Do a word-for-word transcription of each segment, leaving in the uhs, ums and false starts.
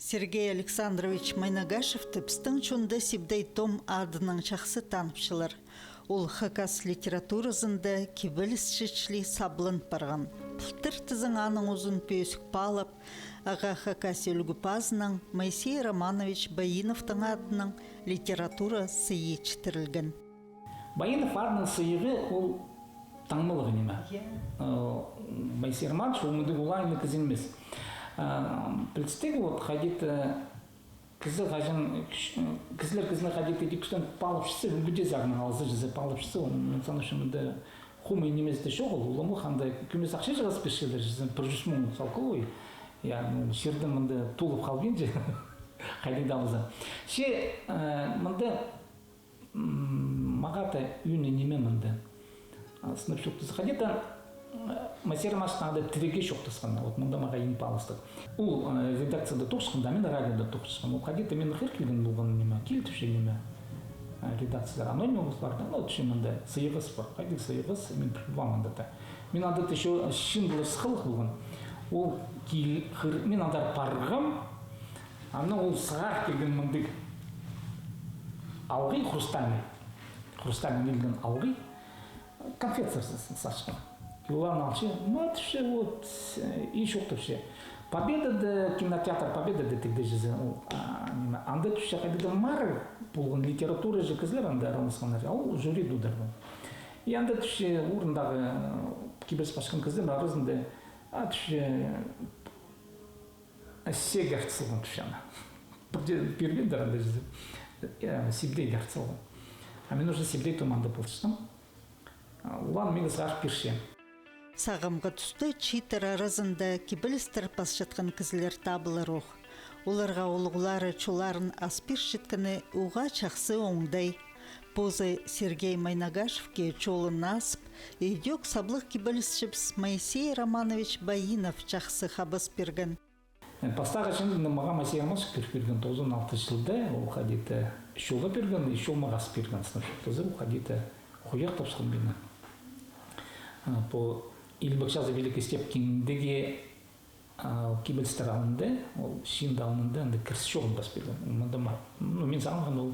Сергей Александрович Майнагашевті пістің чонда Сибдей Том адынаң чахсы таныбчалар. Ол хакас литературазында кибелісчі чіли сабланып парған. Пылтыр тізең аның узын пӧзік паалап, ағаа Хакасия ӱлгӱ пазынаң Моисей Романович Баиновтың адынаң литература сыйы читірілген. Баинов адынаң сыйығы ол таңмалығ ниме. Моисей Романович ол мындағ олай ла кізі нимес. Пілдістіг, вот, хайди-да кізі хаҷан, кізілер кізіні хайди-да ідӧк кӱстең паалапчатса, ӱлгӱде сағынып алза, чізе паалапчатса, ол, мин санапчам, мында хомай нимес тее чоғыл, ол ла ханда кӧмес ахча чыхпас пирчелер, чізе пір чӱс муң салковай. Я, ну, чирдең мында толып халбинча, хайди-да алза. Че мында Мағаа даа ӧӧн ниме мында. Сынап чоохтаза, хайди-да Моисей Романовичтің анда тірігі чоохтасханы, вот мында мағаа иң пааластығ. Ол редакцияда тоғынчатхан, даа мин радиода тоғынчатхан. Ол хайди-да мин хығыр килген полған ниме, килтіпче ниме, редакциялар, аноним парды, ну, вот че мында сыйығыс пар, хайди сыйығыс, мин пілбеем анда даа. Мин анда даа ещё чыындыла сыххылығ полған. Ол кил-, хығыр-, мин андар парғам, анаң ол сығар килген мындағ алғый хрустальный. Хрустальный килген алғый. Конфет сар-, сар-, сачхан. Оларны алча, ну, тіпче, вот, и чоохтапча. Победада, кинотеатр Победада тігде чізе, ол, ниме, анда тіпче, хайди-да мар полған литератураҷы кізілер анда араласханнар, а ол жюри тудырған. И анда тіпче, орындағы кибеліс пасчатхан кізілернің аразында, а, тіпче, Сибдей артыс салған тіпче аны. Пірдее пирбееннер анда чізе. Сибдей артыс салған. А мин уже Сибдей Том анда полчатхам. Олар мағаа сығарып пирче. Сағамғы туста чииттер аразында кибелістер пасчатхан кізілер табылар ох. Оларға улуғлары чолларын ас пирчеткені уғаа чахсы оңдай. Позы Сергей Майнагашевке чолын азып, ідӧк саблығ кибелісчібіс Моисей Романович Баинов чахсы хабас пирген. Пастағы чыындыны мағаа Моисей Романович кір пирген тоғызон алтынҷы чылда, ол хайди-да чолға пирген, и чол мағаа ас пирген, сынап чоохтаза, ол хайди-да хоох тапсхан мині. Пу «Илбек чазы, великая степь» киндегі кибелістер алнында, ол чыынды алнында анда кіріс чоғын пас пирген. Мында ма-, ну, мин сағынғам, ол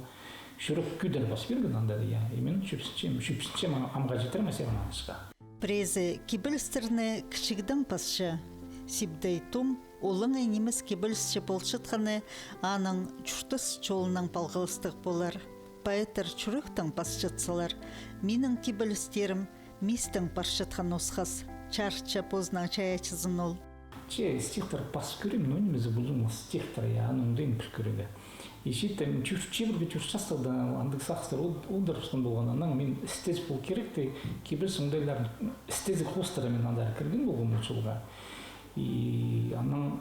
чӱрек кӧдір пас пирген анда, я. И мин чӧпсінчем, чӧпсінчем ам-, амға читіре Моисей Романовичке. Пірезі кибелістерні кічігдең пасча. Сибдей Том олаңай нимес кибелісчі полчатханы аның чуртас чолынаң палғалыстығ полар. Поэттер чӱректең пасчатсалар, минің кибелістерім мистең парчатхан осхас, чарытча позының чайаачызын ол. Че стихтер пас кӧрем, ну, ниме зе ползын ол стихтер, я, аның оңдайын піл кӧрерге. И чииттер, мин чӱр-, чибіргі чӱр частығда андағ сағыстар ол-, одырыбысхан полған. Анаң мин істезік пол киректі, кибеліс оңдайларын істезік хоостыра мин андар кірген полғам ол чолға. И анаң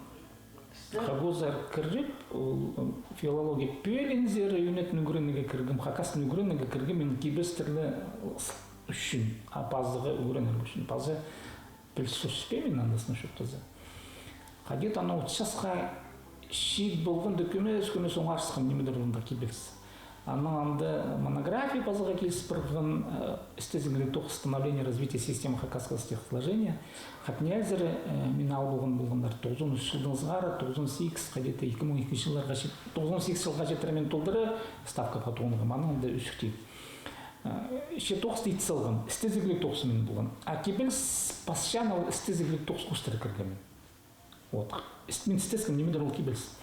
хакасха кіріп, ол, м, филология пӧлиинзер ӧнетін ӱгренерге кіргем, хакастың ӱгренерге кіргем, мин кибелістер ла с-, ӱчӱн, а пазығы ӱгренер ӱчӱн. Пазы піліс сӧспе мин анда, сынап чоохтаза. Хайди-да ана отыс часха чит полғанда кӧмес-кӧмес оңарысхам нимедір орында кибеліс. Анаң анда монография пазарға киліс парған, э, істезігліг тоғыс «Становление, развитие системы хакасского стихосложения». Хатниязер, э, мин ал полған полғаннар тоғызон ӱс чылдаң сығара, тоғызон сигіс, хайди-да ікі муң ікінҷі чылларға чит-, тоғызон сигіс чылға читіре мин толдыра ставкаға тоғынғам, анаң анда ӱзӱктеп. Э, че тоғысты ит салғам, істезігліг тоғыс мин полған. А кибеліс пасчаң ол істезігліг тоғыс хоостыра кіргем мин. Вот. Іс-, мин істескем нимедір ол кибеліс.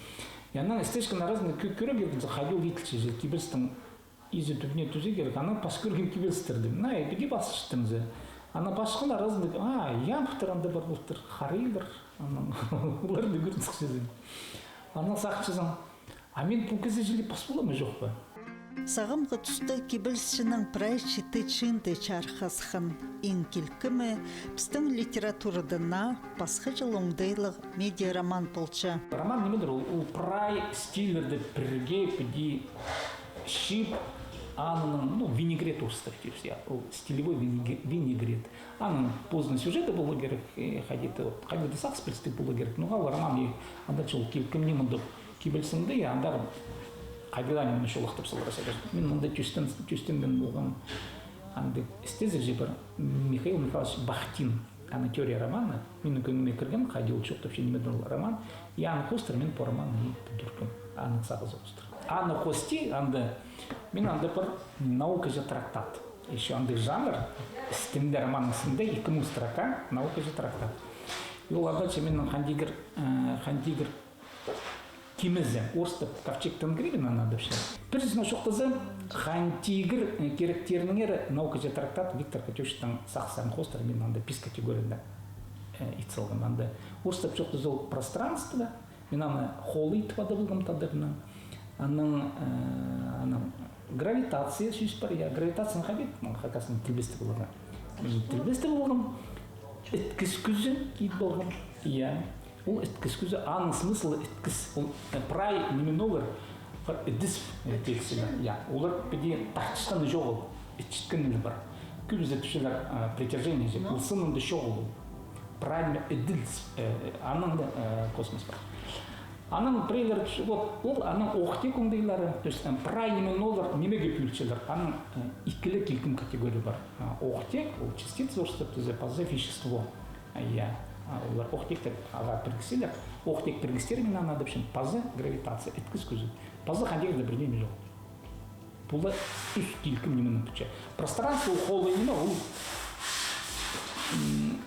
И анаң істескен аразында кӧ-, кӧрерге килзе, хайди ол итілче, че кибелістің изі тӱбіне тӱзе кирек, анаң пас кӧрген кибелістерді. Мына, піди пасчатхан зе. Анаң пасчатхан аразында, а, Ямповтар анда пар полтыр, харайлар, анаң оларны кӧріп сыхчазың. Анаң сағынчазың, а мин пу кізі чіли пас полам ма, чох па? Сағамғы туста кибелісчінің прай читі чыынды чарыхха сыххан. Иң килкімі, пістің литературада наа пасха чыл оңдайлығ медиароман полча. Роман нимедір ол, ол прай стильлерді пірге піди чыып, аның, ну, винегрет орыстап тіпче, я, ол стилевой винег-, винегрет. Аның позының сюжеті полу кирек, э, хайди-да, вот, хайди-да сағыс пілістіг полу кирек. Ну, ол роман, и анда чол килкім ниме мында кибелісінде, я, андар хайди-да ниме чолахтап саларға сағынчам. Мин мында тӧстен-, тӧстенген полғам андағ істезігҷі пар, Михаил Михайлович Бахтин. Аның теория романы минің кӧңніме кірген, хайди ол чоохтапча, нимедең ол роман. И аны хоостыра мин пу романны и пӱдіргем. Аның сағызы хоостыра. Аны хости, анда, мин анда пір наукаҷа трактат. Ещё андағ жанр, істінде, романның істінде ікі муң строка наукаҷа трактат. И ол, адалча, минің Хан Тигір, э, Хан Тигір кемезі, орыстап Ковчег Тенгрибина, ана адапча. Пірсінең чоохтаза, Хан Тигір, э, киректерінеңер наукаҷа трактат Виктор Катющиктің сағыстарын хоостыра мин анда пис категорияда, э, ит салғам. Анда орыстап чоохтаза ол пространство, мин аны холлай тіп адап алғам тадарнаң. Анаң, э, анаң гравитация сӧс пар, я, гравитацияны хайди, ну, хакастаң тілбестеп аларға. М, тілбестеп алғам. Іткіс кӱзі ит полғам. Я. Ол іткіс кӱзі, аның смыслы іткіс. Ол, э, прай ниме нолар, пар, ідіс, э, тиксілер. Я, олар піди тартысханы чоғыл, ітчеткені пар. Кӧбізі тіпчелер, э, притяжение, ол сынында чоғыл. Прай ниме ідіс, э, анаң даа, э, космос пар. Анаң піреелер, вот, ол анаң оохтеек оңдайлары, то есть, э, прай ниме нолар нимеге пӧлчелер. Анаң, э, ікіле килкім категория пар. А, оохтеек, ол частица орыстап тізе, паза вещество. А, я. А, олар оохтеектер, ағаа піргізелер. Оохтеек піргістер мин аны адапчам. Паза гравитация, іткіс кӱзі. Паза Хан Тигірде пір ниме чох. Пулар ӱс килкім нименең пӱтче. Пространство ол холлай ниме, ол, м,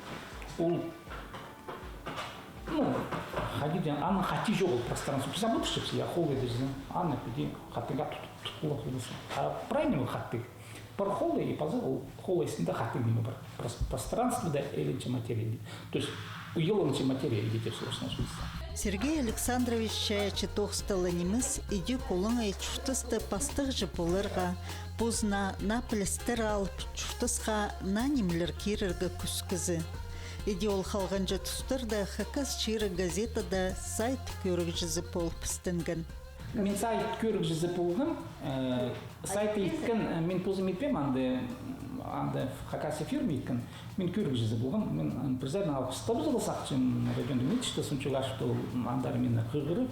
ол, ну, хайди, аның хати чоғыл пространство. Піс ам одырчабыс, я, холлай дезең, аны піди хатығға тут, тут полар. А прай ниме ол хатығ. Пар холлай, и паза ол холлай істінде хатығ ниме пар. Прос-, пространствода ілінче материя. То есть уйаланча материя, идея, тіп сӧс орыснаң. Сергей Александрович чайаачы тоғыста ла нимес, иди кулаңай чуртасты пастағҷы поларға, позына наа пілістер алып, чуртасха наа нимелер кирерге кӱс кізі. Иди ол халғанҷы тустарда «Хакас чирі» газетада сайт кӧрігҷізі полып істенген. Мин сайт кӧрігҷізі полғам, э, Сайтты иткен, э, мин позым итпеем, анда, м, анда Хакас эфирім иткен. Мин кӧрігҷізі полғам, мин, м, пір саринаң алғыстабызарға сағынчам, Родион Дмитриевичті, Сунчугашевті, ол, м, андар мині хығырып,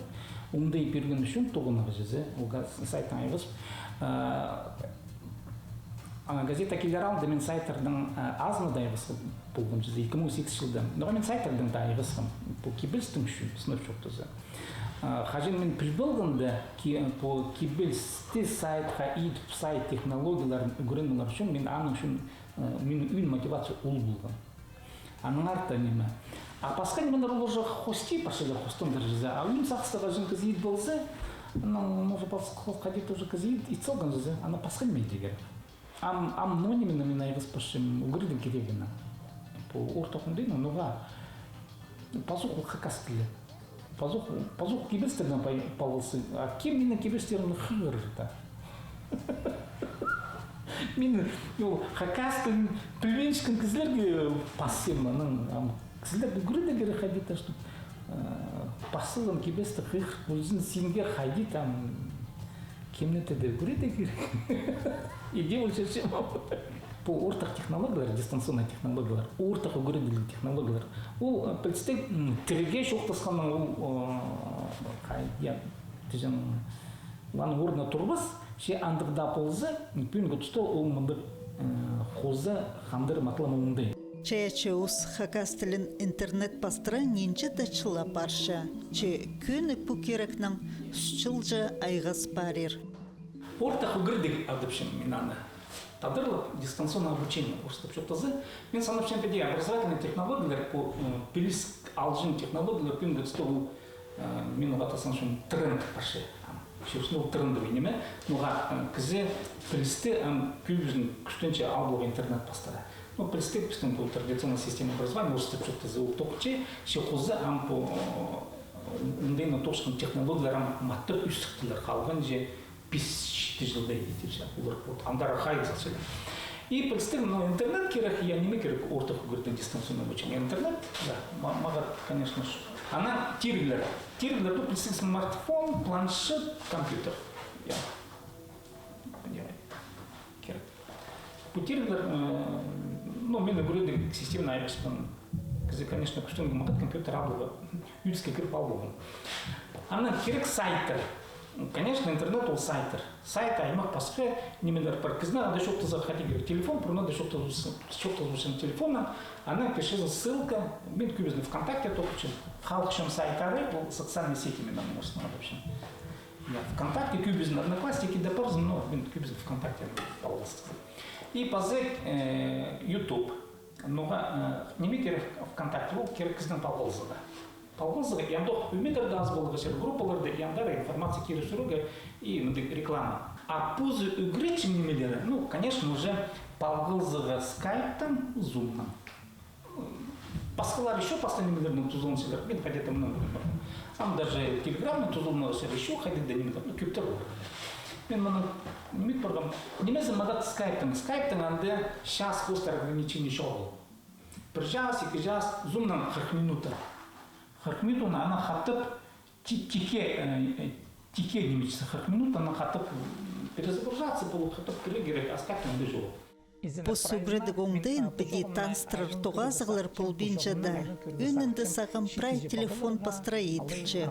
оңдай пирген ӱчӱн тоғынарға чізе, ол га-, сайттаң айғас. Э, а, газета килер алнында мин сайттарның, э, азына даа айғас полғам чізе, ікі муң сигізінҷі чылда. Ноға мин сайттарның даа айғасхам, пу кибелістің ӱчӱн, сынап чоохтаза. А, хаҷан мин піл полғанда, ки-, пу кибелісті сайтха идіп, сайт технологияларын ӱгренерге ӱчӱн, мин аның ӱчӱн, э, минің ӱн мотивация ол полған. Аннаңар даа ниме. А пасха нимелер ол уже хости парчалар, хостаңдар чізе. А ӱн сағысты хаҷан кізі ит полза, ну, уже пас-, хайди-да уже кізі ит, ит салған чізе, аны пасха ниме идерге кирек. Ам, ам ноо нименең мин айғаспасчам, ӱгредіг кирегінең. Пу ортах оңдайнаң, ноға пазох ол хакас тілі. Пазох, пазох кибелістернең пай-, палғалысча. А кем минің кибелістерімні хығырар даа? Мин ол хакас тілін пілбинчеткен кізілерге пасчам, анаң, ам, кізілерге ӱгредерге кирек хайди-да, чтоб, э, пас салған кибелісті хығырып ползын, синге хайди там, кемнең дее ӱгредерге кирек. Иди ол чӧрче. Пу ортах технологиялар, дистанционный технологиялар, ортах ӱгредігліг технологиялар. Ол, э, пілдістіг, м, тіріге чоохтасханнаң ол, э, хайди, тізең, оларның орнына турбас, че андағ даа полза, пӱӱнгі туста ол мындағ, э, хоза хандыр матылам оңдай. Чайаачы ус хакас тілін интернет пастыра нинҷе-де чыл апарча, че кӧні пу кирекнең ӱс чылҷа айғас парир. Ортах ӱгредіг адапчам мин аны. Тадарлап дистанционное обучение орыстап чоохтаза. Мин санапчам, піди образовательный технологиялар, пу, э, піліс алҷаң технологиялар пӱӱнгі туста ол, э, мин уғаа таа санапчам, тренд парча. Ам, честно, ол трендовый ниме. Ноға, э, кізі пілісті, ам, кӧбізін кӱстенче ал поларға интернет пастыра. Ну, пілдістіг, пістің пу традиционный система образования, орыстап чоохтаза, ол тоғынча, че хоза ам пу, э, оңдайнаң тоғынчатхан технологиялар ам маттап ӧстірілер, халған че пис-читі чылда идерге, олар вот андар хайығ салчалар. И пілдістіг, ну, интернет кирек, я, ниме кирек, ортах ӱгредіг, дистанционное обучение. Интернет, да, ма-, мағат, конечно, ш-, анаң тиріглер. Тиріглер, ну, пілдістіг, смартфон, планшет, компьютер. Я. Понимаю. Кирек. Пу тиріглер, э, ну, мин ӱгредіг системаны айғаспын. Кізі, конечно, кӱстенген мағат компьютер аларға, ӱдіске кіріп аларға. Анаң кирек сайттар. Конечно, интернет ол сайттар. Сайт аймах пасха, нимелер пар. Кізі надо чоохтазарға хайди кирек телефон, пір надо чоохтаза, чоохтаза телефоннаң, анаң пирчезің ссылка, мин кӧбізін ВКонтакте тоғынчам, халыхчам сайттары, ол социальные сети, мин аны орыснаң адапчам. Я, ВКонтакте, кӧбізін Одноклассники даа парзың, но мин кӧбізін ВКонтакте палғалыстығ. И паза, э, YouTube. Ноға, э, ниме кирек ВКонтакте, ол кирек кізінең палғалызарға. Палғалызарға, и андох ӱметтер дее аз поларға чарир, группаларда, и андар информация кире сӱрерге, и мындағ реклама. А позы ӱгретчең нимелері, ну, конечно, уже палғалызарға скайптаң, зумнаң. Пасхалар ещё пасха нимелернең тузаланчалар, мин хайди-да мынаң кӧріп парғам. Ам даже телеграмнаң тузаланарға чарир, ещё хайди-да нимелер, ну, кӧптер полар. Мин мыны ниме ит парғам, нимезі мағат скайптаң. Скайптаң анда час хоостыра ограничение чоғыл. Пір час, ікі час, зумнаң хырых минута. Хырых минута, аны хатап, ти-, тикке, э, э, тикке ниме итче, хырых минута, аны хатап, м, перезагружаться полып, хатап кірерге кирек, а скайптаң анда чоғыл. Пос ӱгредіг оңдайын піди таныстырар тоғазығлар полбинча даа. Ӧӧнінде сағам прай телефон пастыра иділче.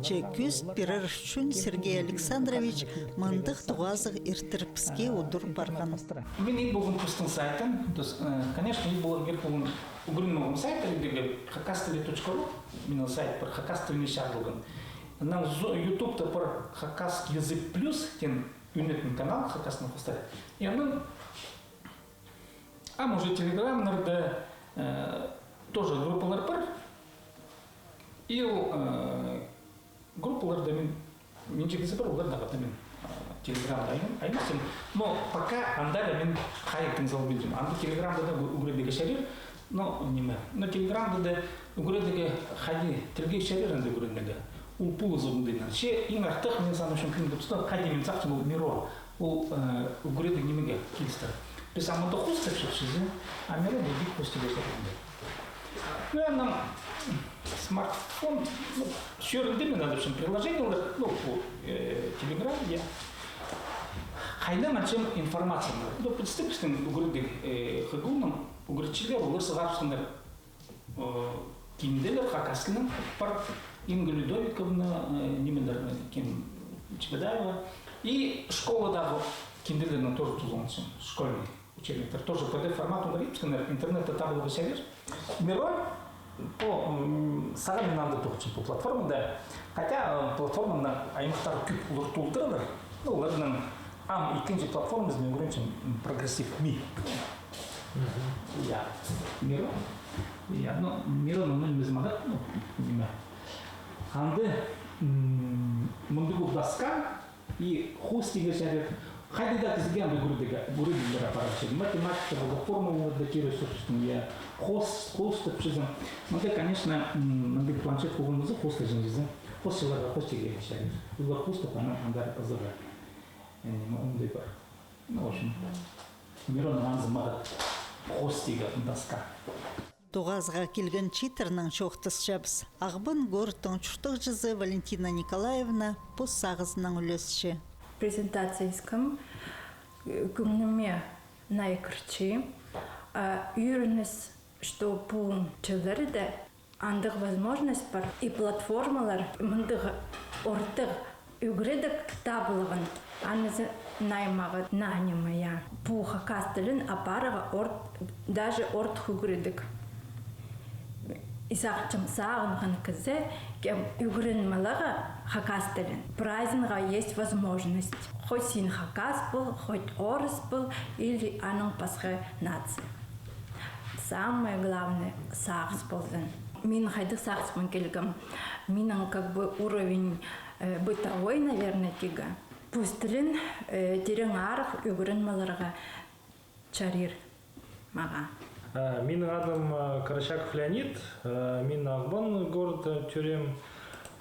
Че кӧзіт пирер ӱчӱн Сергей Александрович мындағ тоғазығ иртірібіске удур парған. Мин ит полғам постың сайтын, то есть, э, конечно, ит поларға кирек полған ӱгренмег сайт, ибдегі хакастілі точка ру, минің сайт пір хакас тіліне чарыдылған. Анаң зу-, ютубта пір Хакасский язык плюс теен ӱнетін канал хакастың хоостыра. И анаң ам уже телеграмнарда, э, тоже группалар пар. И ол, э, группаларда мин, мин чізе пар, оларда хатап мин, э, телеграмда аймастым. Но пока андар мин хайдағ тың салбинчам. Анда телеграмда даа ӱгредіге чарир, но ниме. Но телеграмда даа ӱгредіге хайди, тілге чарир анда ӱгренерге. Ол полызығ оңдайнаң. Че иң артых мин санапчам, кӧнімде туста, хайди мин сағынчам, ол Миро. Ол, э, ӱгредіг нимеге килістіре. Піс амды хоостапчабыс, а Миро даа ит хоостирға чарир. Ну, анаң смартфон, ну, чӧрінде мин адапчам приложениелер, ну, пу, э, телеграм, я. Хайдаң алчам информацияны. Ну, пілдістіг, пістің ӱгредіг, э, ХГУ-ның ӱгретчілері, олар сығарыбысханнар, э, кинделер хакас тілінең, пар Инга Людовиковна, э, нимелер, э, кем, Чебедаева. И школадағы кинделернең тоже тузаланчам, школьный учебниктер. Тоже П Д Ф форматында ит піскен, интернетте табыларға чарир. Миро, пу, м, сағам мин анда тоғынчам, пу платформада. Хотя, э, платформаны аймахтар кӧп, олар толдыралар. Ну, оларның ам ікінҷі платформазын ӱгренчем, м, Прогрессив Ми. Мгм. Я. Миро. Я, ну, Миро, ну, ниме, ну, ниме. Анда, м, мындағ доска, и хоостирға чарир. Хайди даа кізее анда ӱгредіг, ӱгредіглер апарча. Математика, бу формулаларны кире сӱрчезің, я, хоос-, хоостапчазың. Мында, конечно, м, мындағ планшет полған полза, хоостаҷаң чізе. Хоосчыларға хоостирға чарир. Олар хоостап, анаң андар ызыра. Э, ниме, оңдай пар. Ну, в общем, Миронның анзы мағат хоостирға доска. Тоғазыға килген чииттернең чоохтасчабыс. Ағбан городтың чуртағҷызы Валентина Николаевна пос сағызынаң ӱлесче. Презентация искем, э, кӧңніме най кірче, а, ӧрініс, что пу чылларда андағ возможность пар, и платформалар, мындағ ортых ӱгредіг табылған. Анзы най мағат, наа ниме, я. Пу хакас тілін апарарға орт-, даже ортых ӱгредіг. И сағынчам, сағынған кізі, кем ӱгренмелеге хакас тілін, прайзына есть возможность. Хоть син хакас пол, хоть орыс пол, или анаң пасха нация. Самое главное, сағыс ползын. Мин хайдағ сағыспын килгем. Минің как бы уровень, э, бытовой, наверное, тигі. Пос тілін, э, тирең арах ӱгренмелерге чарир маға. Э, минің адым, э, Карачаков Леонид, э, мин Ағбан городта тӧреем.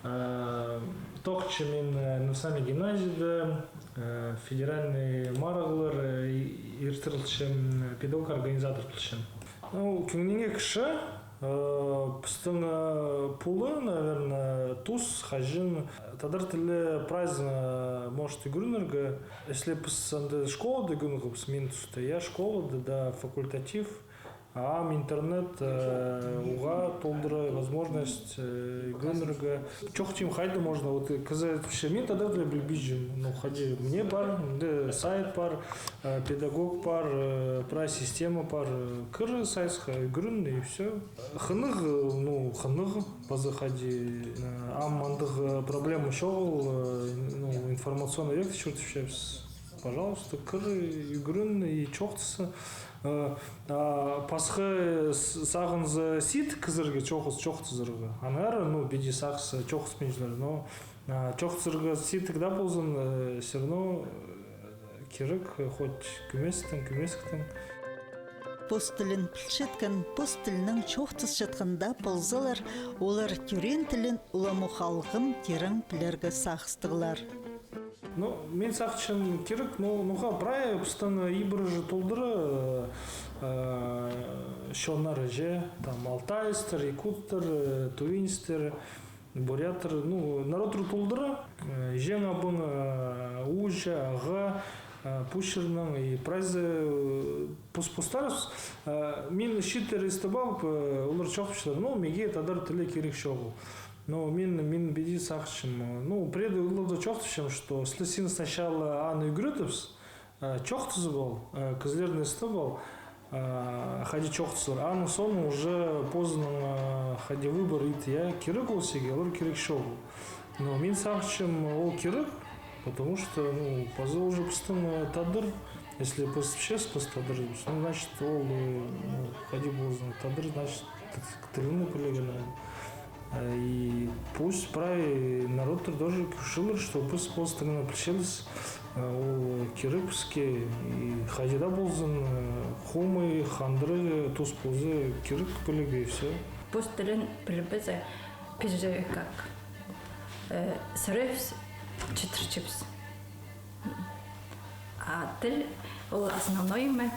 Э, тоғынчам мин, э, национальный гимназияда, э, федеральный марығлар, э, иртірілчем, педагог-организатор полчам. Ну, кӧңніңе кірче, э, пістің, э, пулы, наверное, тус, хаҷан тадар тілі прайзына, э, может, ӱгренерге, если піс анда школада ӱгренгебіс, мин туста, я, школада, да, факультатив, Ам интернет, э, уғаа толдыра возможность, э, ӱгренерге. Чоохтим, хайда можно, вот, э, кізі тіпче, мин тадар тілін пілбинчем. Ну, хайди, мында пар, мында сайт пар, э, педагог пар, э, прай система пар, э, кір сайтха, ӱгрен, и всё. Хынығ, э, ну, хынығ, паза хайди, э, ам андағ, э, проблема чоғыл, э, ну, информационный век чӧртіпчебіс. Пожалуйста, кір, ӱгрен и чоохтас. Э, а, пасха, э, с-, сағынза сидік кізілерге чоохтас-, чоохтазарға. Аннаңар, ну, піди сағыс, э, чоохтаспинчалар, но, а, чоохтазарға сидік даа ползын, э, всё равно, э, кирек, э, хоть кӧместең, кӧместең. Пос тілін пілчеткен, пос тілінең чоохтасчатхан даа ползалар, олар тӧреен тілін уламох алғым тирең пілерге сағыстығлар. Ну, мин сағынчам, кирек, ну, ноға прай пістің ибіре же толдыра, э, чоннар же, там, алтайстар, якуттар, э, тувинстар, буряттар, ну, народтар толдыра, э, іҷең-абаң, э, ууҷа, ағаа, э, пу чирнең и прайзы, э, пос-, постарыбыс, э, мин чииттер истіп алып, э, олар чоохтапчалар, ну, миге тадар тілі кирек чоғыл. Но мин, мин піди сағынчам, ну, прежде оларны чоохтапчам, что если син сначала аны ӱгретібіс, э, чоохтазып ал, э, кізілерні истіп ал, э, хайди чоохтазар. Аның соонаң уже позыңнаң, э, хайди выбор ит, я, кирек ол сиге, олар кирек чоғыл. Но мин сағынчам, ол кирек, потому что, ну, паза уже пістің, э, тадар, если піс, піс, піс тадарбыс, ну, значит, ол, э, ну, хайди ползын, тадар, значит, тілін пілген. Э, и пусть прай народтар тоже кӧрчелер, что піс пос тілін пілчебіс, э, ол кирек піске, и хайди даа ползын, э, хомай, хандыра, тус полза, кирек пілерге, и всё. Пос тілін пілбезе, піс же как, э, сӧребіс, читірчебіс. А тіл, ол основной ма.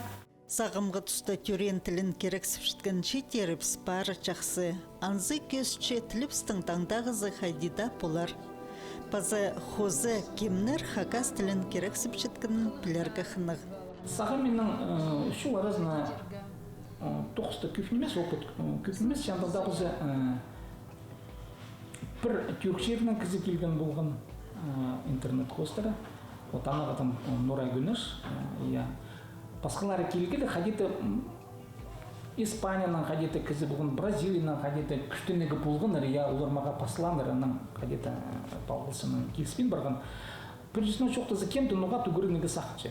Сағамғы туста тӧреен тілін кирексіпчеткен чииттерібіс пары чахсы. Анзы кӧзітче тілібістің таңдағызы хайди даа полар. Паза хоза кемнер хакас тілін кирексіпчеткенін пілерге хынығ. Сағам минің, э, чол аразына, э, тоғыста кӧп нимес, опыт, э, кӧп нимес, че андағ даа паза, э, пір тӱрк чирінең кізі килген полған, э, интернет хоостыра. Вот анаң хатап, э, Нурай Гюнеш, э, я. Пасхалары килгелі, хайди-да, м, Испаниянаң хайди-да кізі полған, Бразилиянаң хайди-да кӱстенерге полғаннар, я, олар мағаа паслааннар, анаң хайди-да, э, палғалысчаң киліспин парған. Пір чоохтаза, кем-де ноға-да ӱгренерге сағынча.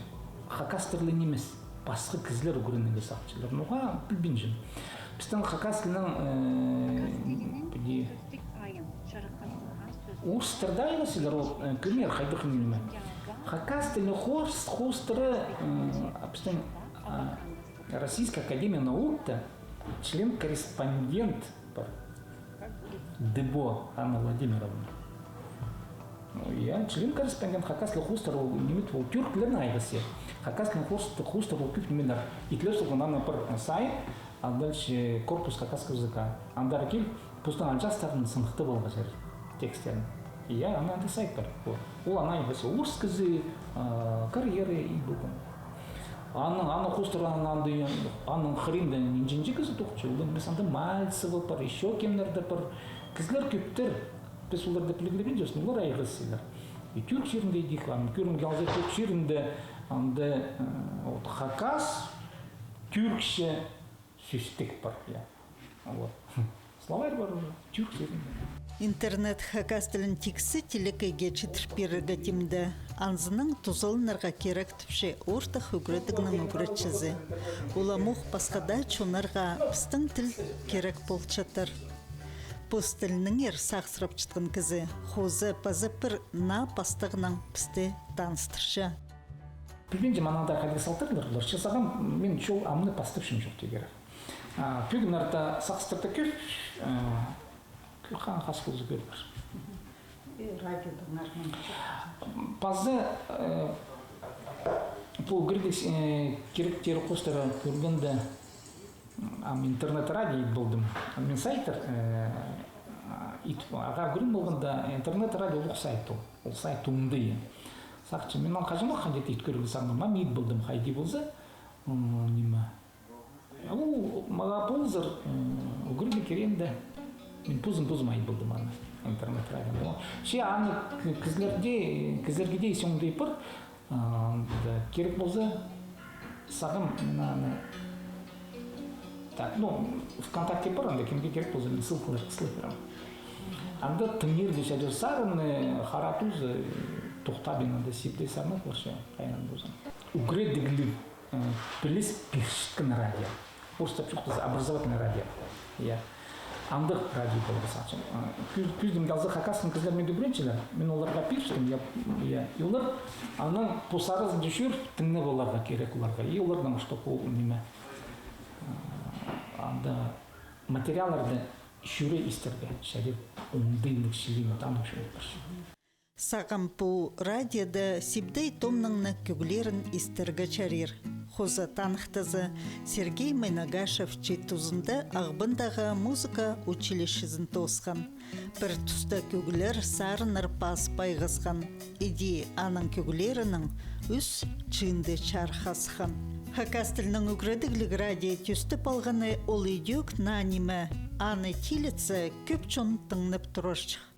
Хакас тілін нимес, пасха кізілер ӱгренерге сағынчалар. Ноға, пілбинчем. Пістің хакас тілінең, э, піди орыстар даа айғасчалар, ол, э, кӧмер хайдағ ниме. Хакас тілі хоос-, хоостыра, э, пістің, а, Российская академия наукта член-корреспондент пар. Дыбо Анна Владимировна. Ну, я, член-корреспондент, хакас тілі хоостыра ол, ниме, ол тӱрклернең айғасча. Хакас тілі хоос-, хоостыра ол кӧп нимелер. Итлер салған анаң пір сайт, а дальше корпус хакасского языка. Андар кил, постың алҷаастарын сыныхтап алғачар текстерін. Я, анаң андағ сайт пар. Ол, ол анаң айғасча орыс кізі, а, карьера и болған. Анаң, анаң хоостыра, анаң анда, анаң хыринда нинҷе-нинҷе кізі тоғынча, ол нимес, анда Мальцева пар, ещё кемнер дее пар. Кізілер кӧптер. Піс оларны пілгілебинчебіс, олар айғасчалар. И тӱрк чирінде идӧк, ам, кӧрімге алза, тӱрк чирінде, анда, э, вот, хакас, тӱркше сӧстік пар, я. Вот. Словарь пар уже, тӱрк чирінде. Интернет хакас тілін тиксі телекейге читір пирерге тимде. Анзынаң тузаланарға кирек тіпче ортах ӱгредігнің ӱгретчізі. Уламох пасха даа чоннарға пістің тіл кирек полчатыр. Пос тілінеңер сағыссырапчатхан кізі хоза паза пір наа пастағынаң пісті таныстырча. Пілбинчем, анаң даа хайдағ салтарлар полар. Че сағам, мин чол амды пастапчам чоохтирға. А, пӱӱн арта сағыстарда кӧп, э, кӧп хан хас полза кӧр пар. И радиода нормально. Паза, э, пу кирек, э, киректер хоостыра кӧргенде, ам интернет радио ит полдым. Ам мин сайттар, э, ит, ағаа кӧрген полғанда, интернет радио улуғ сайт ол. Ол сайт оңдай. Сағынчам, мин аны хаҷан ох хайди ит кӧрерге сағынғам, ам ит полдым хайди полза, м, ниме. Ол мағаа полызар, м, ӱгредіг кирек анда. Мин позым, позым ай полдым аны интернет радионы. Че аны кізілерге, кізілерге дее соонаң пар, а, да, кирек полза, сағам, мин аны, так, ну, ВКонтакте пар, анда кемге кирек полза, мин ссылкалар сылай пирем. Анда тыңнирға чарир сарынны, хараа тузы, тохтабин анда Сибдей сарнап парча, хайдаң полза. Ӱгредігліг, э, піліс пирчеткен радио. Орыстап чоохтаза, образовательный радио. Я. Андағ радио поларға сағынчам. Э, кӱ-, кӱзім алза, хакастың кізілер минді ӱгренчелер. Мин оларға пирчем, я, я. И олар анаң пу саразында чӧр, тыңнап аларға кирек оларға. И оларның, чтоб ол ниме, э, анда материалларны чӧре истерге чарир, оңдайлығ чіли танып чӧріп парча. Сағам пу радиода Сибдей Томның на кӧглерін истерге чарир. Хоза таныхтаза, Сергей Майнагашев чиит тузында Ағбандағы музыка училищезін тоосхан. Пір туста кӧглер, сарыннар пас пайғасхан. Иди аның кӧглерінің ӱс чыынды чарыхха сыххан. Хакас тілінің ӱгредігліг радио тӧстеп алғаны ол идӧк наа ниме. Аны тилезе кӧп чон тыңнап турарҷых.